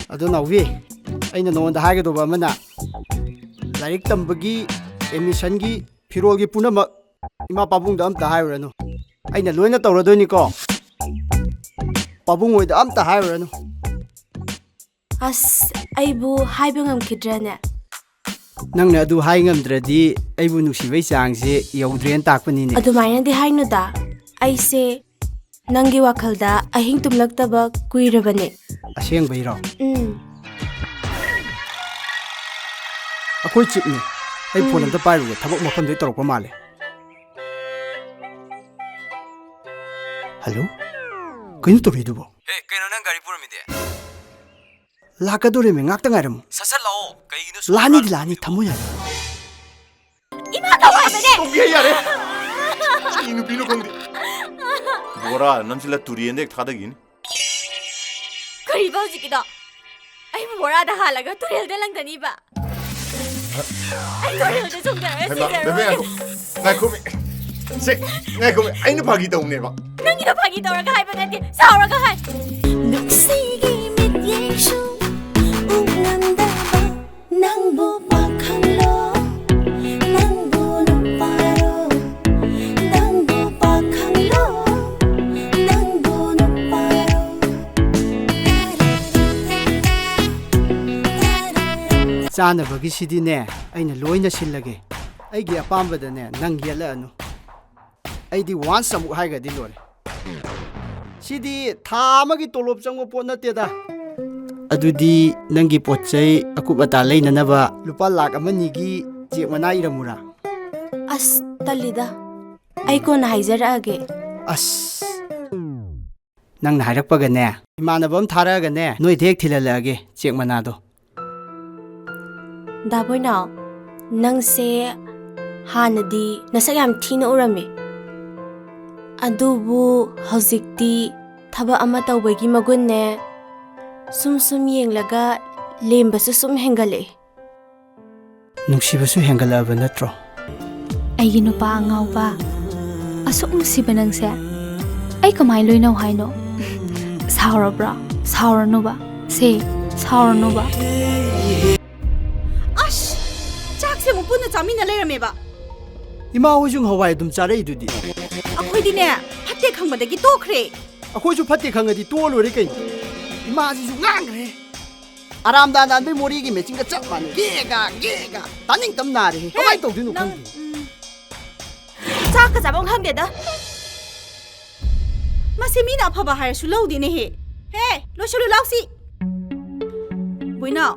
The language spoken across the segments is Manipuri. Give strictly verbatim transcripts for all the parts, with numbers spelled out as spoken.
ꯑꯗꯣ ꯅꯥꯎꯕꯤ, ꯑꯩꯅ ꯅꯉꯣꯟꯗ ꯍꯥꯏꯒꯗꯧꯕ ꯑꯃꯅ, ꯂꯥꯏꯔꯤꯛ ꯇꯝꯕꯒꯤ, ꯑꯦꯗꯃꯤꯁꯟꯒꯤ, ꯐꯤꯔꯣꯜꯒꯤ ꯄꯨꯝꯅꯃꯛ ꯏꯃꯥ ꯄꯥꯕꯨꯡꯗ ꯑꯝꯇ ꯍꯥꯏꯔꯨꯔꯅꯨ꯫ ꯑꯩꯅ ꯂꯣꯏꯅ ꯇꯧꯔꯗꯣꯏꯅꯤꯀꯣ꯫ ꯄꯥꯕꯨꯡ ꯍꯣꯏꯗ ꯑꯝꯇ ꯍꯥꯏꯔꯨꯔꯅꯨ꯫ ꯑꯁ, ꯑꯩꯕꯨ ꯍꯥꯏꯕ ꯉꯝꯈꯤꯗ꯭ꯔꯅꯦ? ꯅꯪꯅ ꯑꯗꯨ ꯍꯥꯏ ꯉꯝꯗ꯭ꯔꯗꯤ ꯑꯩꯕꯨ ꯅꯨꯡꯁꯤꯕꯩ ꯆꯥꯡꯁꯦ ꯌꯧꯗ꯭ꯔꯦꯅ ꯇꯥꯛꯄꯅꯤꯅꯦ꯫ ꯑꯗꯨꯃꯥꯏꯅꯗꯤ ꯍꯥꯏꯅꯨꯗ꯫ ꯑꯩꯁꯦ ꯅꯪꯒꯤ ꯋꯥꯈꯜꯗ ꯑꯍꯤꯡ ꯇꯨꯝꯂꯛꯇꯕ ꯀꯨꯏꯔꯕꯅꯦ꯫ ꯑꯁꯦꯡꯕꯩꯔꯣ? ꯎꯝ꯫ ꯑꯩꯈꯣꯏ ꯆꯤꯞꯅꯦ꯫ ꯑꯩ ꯐꯣꯟ ꯎꯝ꯫ ꯑꯝꯇ ꯄꯥꯏꯔꯨꯒꯦ, ꯊꯕꯛ ꯃꯐꯝꯗꯩ ꯇꯧꯔꯛꯄ ꯃꯥꯜꯂꯦ꯫ ꯍꯜꯂꯣ? ꯀꯩꯅꯣ ꯇꯧꯔꯤꯗꯨꯕꯣ? ꯍꯦ, ꯀꯩꯅꯣ ꯅꯪ ꯒꯥꯔꯤ ꯄꯨꯔꯝꯃꯤꯗꯤ? ꯂꯥꯛꯀꯗꯧꯔꯦꯃꯦ, ꯉꯥꯛꯇ ꯉꯥꯏꯔꯝꯃꯨ꯫ ꯁꯠ ꯁꯠ ꯂꯥꯛꯑꯣ, ꯀꯩꯒꯤꯅꯣ ꯁꯨꯛ ꯂꯥꯛꯑꯅꯤꯗꯤ ꯂꯥꯛꯑꯅꯤ, ꯂꯥꯛꯇ꯭ꯔꯤꯗꯨꯕꯣ? ꯊꯝꯃꯣ ꯌꯥꯔꯦ꯫ ꯏꯃꯥ ꯀꯧ ꯍꯥꯏꯕꯅꯦ! ꯇꯣꯛꯄꯤꯍꯦ, ꯌꯥꯔꯦ꯫ ꯀꯔꯤ ꯅꯨꯄꯤꯅꯣ ꯈꯪꯗꯦ꯫ ꯕꯣꯔꯥ ꯅꯝꯁꯤꯜꯂ ꯇꯨꯔꯦꯟꯗ ꯍꯦꯛ ꯊꯥꯗꯈꯤꯅꯤ꯫ ꯀꯔꯤꯕ ꯍꯧꯖꯤꯛꯀꯤꯗꯣ? ꯑꯩꯕꯨ ꯕꯣꯔꯥꯗ ꯍꯥꯜꯂꯒ ꯇꯨꯔꯦꯜꯗ ꯂꯪꯗꯅꯤꯕ? ꯑꯩ ꯇꯨꯔꯦꯜꯗ ꯆꯣꯡꯊꯔꯒ ꯍꯩꯃꯥ, ꯁꯤꯖꯔꯣꯏ꯫ ꯕꯦꯕꯦ, ꯉꯥꯏꯈꯣ꯫ ꯉꯥꯏꯈꯣꯃꯤ꯫ ꯁꯦ, ꯉꯥꯏꯈꯣꯃꯤ꯫ ꯑꯩꯅ ꯐꯥꯒꯤ ꯇꯧꯅꯦꯕ꯫ ꯅꯪꯒꯤꯗꯣ ꯐꯥꯒꯤ ꯇꯧꯔꯒ ꯍꯥꯏꯕ ꯅꯠꯇꯦ, ꯁꯥꯎꯔꯒ ꯍꯥꯏ꯫ ꯅꯨꯡꯁꯤꯒꯤ ꯃꯤꯠꯌꯦꯡꯁꯨ ꯎ ꯉꯝꯗꯕ ꯅꯪꯕꯨ ꯄꯥꯈꯪꯂꯣ, ꯅꯪꯕꯨ ꯅꯨꯄꯥꯔꯣ, ꯅꯪꯕꯨ ꯄꯥꯈꯪꯂꯣ, ꯅꯪꯕꯨ ꯅꯨꯄꯥꯔꯣ꯫ ꯆꯥꯅꯕꯒꯤꯁꯤꯗꯤꯅꯦ, ꯑꯩꯅ ꯂꯣꯏꯅ ꯁꯤꯜꯂꯒꯦ꯫ ꯑꯩꯒꯤ ꯑꯄꯥꯝꯕꯗꯅꯦ ꯅꯪ ꯌꯦꯠꯂꯛꯑꯅꯨ꯫ ꯑꯩꯗꯤ once ꯑꯃꯨꯛ ꯍꯥꯏꯈ꯭ꯔꯗꯤ ꯂꯣꯏꯔꯦ꯫ ꯁꯤꯗꯤ ꯊꯥ ꯑꯃꯒꯤ ꯇꯣꯂꯣꯞ ꯆꯪꯕ ꯄꯣꯠ ꯅꯠꯇꯦꯗ꯫ ꯑꯗꯨꯗꯤ ꯅꯪꯒꯤ ꯄꯣꯠ ꯆꯩ ꯑꯀꯨꯞ ꯑꯇꯥ ꯂꯩꯅꯅꯕ ꯂꯨꯄꯥ ꯂꯥꯛ ꯑꯃ ꯑꯅꯤꯒꯤ ꯆꯦꯛ ꯃꯅꯥ ꯏꯔꯝꯃꯨꯔꯥ? ꯑꯁ, ꯇꯜꯂꯤꯗ꯫ ꯑꯩ ꯀꯣꯟꯅ ꯍꯥꯏꯖꯔꯛꯑꯒꯦ꯫ ꯑꯁ, ꯅꯪꯅ ꯍꯥꯏꯔꯛꯄꯒꯅꯦ, ꯏꯃꯥꯟꯅꯕ ꯑꯃ ꯊꯥꯔꯛꯑꯒꯅꯦ, ꯅꯣꯏꯗ ꯍꯦꯛ ꯊꯤꯜꯍꯜꯂꯛꯑꯒꯦ ꯆꯦꯛ ꯃꯅꯥꯗꯣ꯫ ꯗꯥ ꯕꯣꯏꯅꯥꯎ, ꯅꯪꯁꯦ ꯍꯥꯟꯅꯗꯤ ꯅꯁꯛ ꯌꯥꯝ ꯊꯤꯅ ꯎꯔꯝꯃꯤ, ꯑꯗꯨꯕꯨ ꯍꯧꯖꯤꯛꯇꯤ ꯊꯕꯛ ꯑꯃ ꯇꯧꯕꯒꯤ ꯃꯒꯨꯟꯅꯦ, ꯁꯨꯝ ꯁꯨꯝ ꯌꯦꯡꯂꯒ ꯂꯦꯝꯕꯁꯨ ꯁꯨꯝ ꯍꯦꯟꯒꯠꯂꯛꯏ꯫ ꯅꯨꯡꯁꯤꯕꯁꯨ ꯍꯦꯟꯒꯠꯂꯛꯑꯕ ꯅꯠꯇ꯭ꯔꯣ? ꯑꯩꯒꯤ ꯅꯨꯄꯥ ꯑꯉꯥꯎꯕ, ꯑꯁꯨꯛ ꯅꯨꯡꯁꯤꯕ ꯅꯪꯁꯦ ꯑꯩ ꯀꯃꯥꯏ ꯂꯣꯏꯅꯧ ꯍꯥꯏꯅꯣ? ꯁꯥꯎꯔꯕ꯭ꯔꯣ? ꯁꯥꯎꯔꯅꯨꯕ꯫ ꯁꯦ, ꯁꯥꯎꯔꯅꯨꯕ꯫ ꯑꯁ! ꯆꯥꯛꯁꯦ ꯑꯃꯨꯛ ꯄꯨꯟꯅ ꯆꯥꯃꯤꯟꯅ ꯂꯩꯔꯝꯃꯦꯕ꯫ ꯏꯃꯥ ꯍꯣꯏꯁꯨ ꯍꯋꯥꯏ ꯑꯗꯨꯝ ꯆꯥꯔꯛꯏꯗꯨꯗꯤ꯫ ꯑꯩꯈꯣꯏꯗꯤꯅꯦ, ꯐꯠꯇꯦ ꯈꯪꯕꯗꯒꯤ ꯇꯣꯛꯈ꯭ꯔꯦ꯫ ꯑꯩꯈꯣꯏꯁꯨ ꯐꯠꯇꯦ ꯈꯪꯉꯗꯤ ꯇꯣꯛꯑ ꯂꯣꯏꯔꯦ ꯀꯩꯅꯣ꯫ ꯏꯃꯥꯁꯤꯁꯨ ꯉꯥꯡꯈ꯭ꯔꯦ꯫ ꯑꯔꯥꯝꯗꯥ ꯅꯥꯟꯕꯩ ꯃꯣꯔꯦꯒꯤ ꯃꯦꯆꯤꯟꯒ ꯆꯞ ꯃꯥꯟꯅꯩ꯫ ꯒꯦꯒ, ꯒꯦꯒ꯫ ꯇꯥꯅꯤꯡꯗꯕ ꯅꯥꯔꯦ꯫ ꯀꯃꯥꯏꯅ ꯇꯧꯗꯣꯏꯅꯣ ꯅꯪ, ꯈꯪꯗꯦ꯫ ꯎꯝ꯫ ꯆꯥꯛꯀ ꯆꯥꯐꯝ ꯈꯪꯗꯦꯗ꯫ ꯃꯁꯤ ꯃꯤꯅ ꯑꯐꯕ ꯍꯥꯏꯔꯁꯨ ꯂꯧꯗꯦꯅꯦꯍꯦ꯫ ꯍꯦ, ꯂꯣꯏꯁꯜꯂꯨ ꯂꯥꯎꯁꯤ꯫ ꯕꯣꯏꯅꯥꯎ,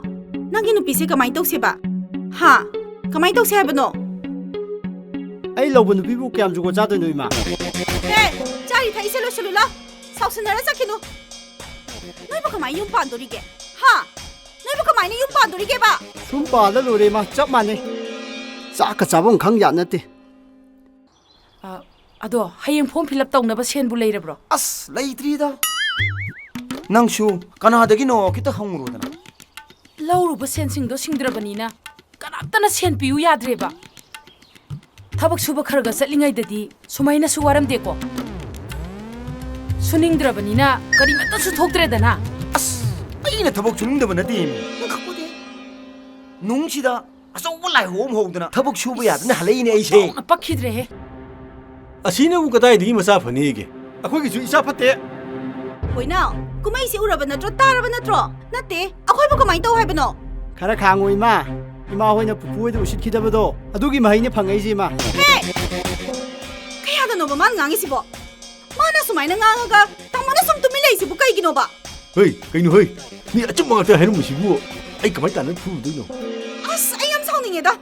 ꯅꯪꯒꯤ ꯅꯨꯄꯤꯁꯦ ꯀꯃꯥꯏꯅ ꯇꯧꯁꯦꯕ? ꯍꯥ? ꯀꯃꯥꯏꯅ ꯇꯧꯁꯦ ꯍꯥꯏꯕꯅꯣ? ꯑꯩ ꯂꯧꯕ ꯅꯨꯄꯤꯕꯨ ꯀꯌꯥꯝ ꯖꯨꯒꯣꯠ ꯆꯥꯗꯣꯏꯅꯣ, ꯏꯃꯥ? ꯍꯦ, ꯆꯥꯔꯤ ꯊꯛꯏꯁꯦ ꯂꯣꯏꯁꯜꯂꯨ ꯂꯥꯎ꯫ ꯁꯥꯎꯁꯟꯅꯔ ꯆꯠꯈꯤꯅꯨ꯫ ꯅꯣꯏꯕꯨ ꯀꯃꯥꯏꯅ ꯌꯨꯝ ꯄꯥꯟꯗꯣꯔꯤꯒꯦ? ꯍꯥ? ꯅꯣꯏꯕꯨ ꯀꯃꯥꯏꯅ ꯌꯨꯝ ꯄꯥꯟꯗꯣꯔꯤꯒꯦꯕ? ꯁꯨꯝ ꯄꯥꯜꯂ ꯂꯣꯏꯔꯦ, ꯏꯃꯥ, ꯆꯞ ꯃꯥꯟꯅꯩ꯫ ꯆꯥꯛꯀ ꯆꯥꯐꯝ ꯈꯪ ꯌꯥꯠ ꯅꯠꯇꯦ꯫ ꯑ, ꯑꯗꯣ ꯍꯌꯦꯡ form fill up ꯇꯧꯅꯕ ꯁꯦꯟꯕꯨ ꯂꯩꯔꯕ꯭ꯔꯣ? ꯑꯁ, ꯂꯩꯇ꯭ꯔꯤꯗ꯫ ꯅꯪꯁꯨ ꯀꯅꯥꯗꯒꯤꯅꯣ ꯈꯤꯇ ꯍꯪꯉꯨꯔꯣꯗꯅ꯫ ꯂꯧꯔꯨꯕ ꯁꯦꯟꯁꯤꯡꯗꯣ ꯁꯤꯡꯗ꯭ꯔꯕꯅꯤꯅ ꯀꯅꯥꯝꯇꯅ ꯁꯦꯟ ꯄꯤꯌꯨ ꯌꯥꯗ꯭ꯔꯦꯕ꯫ ꯊꯕꯛ ꯁꯨꯕ ꯈꯔ ꯈꯔ ꯆꯠꯂꯤꯉꯩꯗꯗꯤ ꯁꯨꯃꯥꯏꯅꯁꯨ ꯋꯥꯔꯝꯗꯦꯀꯣ꯫ ꯁꯨꯅꯤꯡꯗ꯭ꯔꯕꯅꯤꯅ ꯀꯔꯤꯃꯠꯇꯁꯨ ꯊꯣꯛꯇ꯭ꯔꯦꯗꯅ꯫ ꯑꯁ, ꯑꯩꯅ ꯊꯕꯛ ꯁꯨꯅꯤꯡꯗꯕ ꯅꯠꯇꯦꯃꯤ꯫ ꯅꯪ ꯈꯪꯄꯣꯠꯇꯦ꯫ ꯅꯨꯡꯁꯤꯗ ꯑꯆꯧꯕ ꯂꯥꯏꯍꯧ ꯑꯃ ꯍꯧꯗꯅ ꯊꯕꯛ ꯁꯨꯕ ꯌꯥꯗꯅ ꯍꯜꯂꯛꯏꯅꯦ ꯑꯩꯁꯦ꯫ ꯆꯥꯎꯅ ꯄꯛꯈꯤꯗ꯭ꯔꯦꯍꯦ꯫ ꯑꯁꯤꯅꯕꯨ ꯀꯗꯥꯏꯗꯒꯤ ꯃꯆꯥ ꯐꯅꯤꯒꯦ? ꯑꯩꯈꯣꯏꯒꯤꯁꯨ ꯏꯆꯥ ꯐꯠꯇꯦ꯫ ꯕꯣꯏꯅꯥꯎ, ꯀꯨꯝꯍꯩꯁꯦ ꯎꯔꯕ ꯅꯠꯇ꯭ꯔꯣ? ꯇꯥꯔꯕ ꯅꯠꯇ꯭ꯔꯣ? ꯅꯠꯇꯦ, ꯑꯩꯈꯣꯏꯕꯨ ꯀꯃꯥꯏꯅ ꯇꯧ ꯍꯥꯏꯕꯅꯣ? ꯈꯔ ꯈꯥꯡꯉꯣ, ꯏꯃꯥ꯫ ꯏꯃꯥ ꯍꯣꯏꯅ ꯄꯨꯄꯨ ꯍꯣꯏꯗ ꯎꯁꯤꯠꯈꯤꯗꯕꯗꯣ, ꯑꯗꯨꯒꯤ ꯃꯍꯩꯅꯦ ꯐꯪꯉꯛꯏꯁꯦ, ꯏꯃꯥ꯫ ꯍꯦ! ꯀꯌꯥꯗꯅꯣꯕ ꯃꯥꯅ ꯉꯥꯡꯉꯤꯁꯤꯕꯣ? ꯃꯥꯅ ꯁꯨꯃꯥꯏꯅ ꯉꯥꯡꯉꯒ ꯇꯥꯃꯣꯅ ꯁꯨꯝ ꯇꯨꯃꯤꯟ ꯂꯩꯁꯤꯕꯨ ꯀꯩꯒꯤꯅꯣꯕ? ꯍꯩ, ꯀꯩꯅꯣ ꯍꯩ? ꯃꯤ ꯑꯆꯨꯝꯕ ꯉꯥꯛꯇ ꯍꯥꯏꯔꯝꯕꯁꯤꯕꯨ ꯑꯩ ꯀꯃꯥꯏꯅ ꯇꯥꯟꯅ ꯐꯨꯔꯨꯗꯣꯏꯅꯣ? ꯑꯁ, ꯑꯩ ꯌꯥꯝ ꯁꯥꯎꯅꯤꯡꯉꯦꯗ꯫